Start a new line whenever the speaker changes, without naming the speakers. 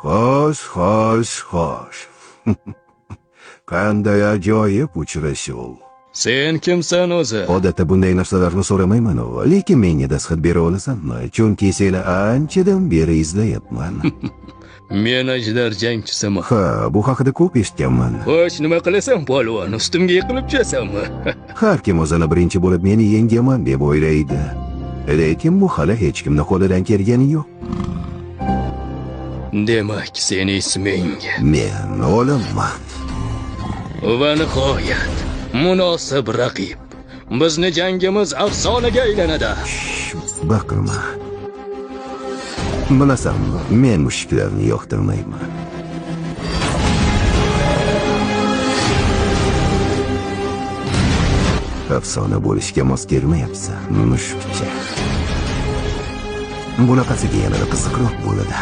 Xo'sh, xo'sh, xo'sh. Qanday ajoyib uchrashuv.
Sen kimsan o'zi?
Odatda bunday narsalarni so'ramayman, lekin menga dastxat bera olasanmi? Chunki seni anchadan beri izlayapman.
Men ajdar jangchisiman.
Ha, bu haqida ko'p eshitganman.
Xo'sh, nima qilasan, polvon? Ustimga yiqilib tushasanmi?
Har kim o'zini birinchi bo'lib meni yengaman deb o'ylaydi. Lekin bu hali hech kimni qo'lidan kelgani yo'q.
Demak, seni isming?
Men o'limman.
Va nihoyat, munosib raqib. Bizni jangimiz afsonaga aylanadi.
Baqirma. Bilasanmi, men mushuklarni yoqtirmayman. Afsona bo'lishga mos kelmayapsan, mushukcha. Bunaqasiga yanada qiziqroq bo'ladi.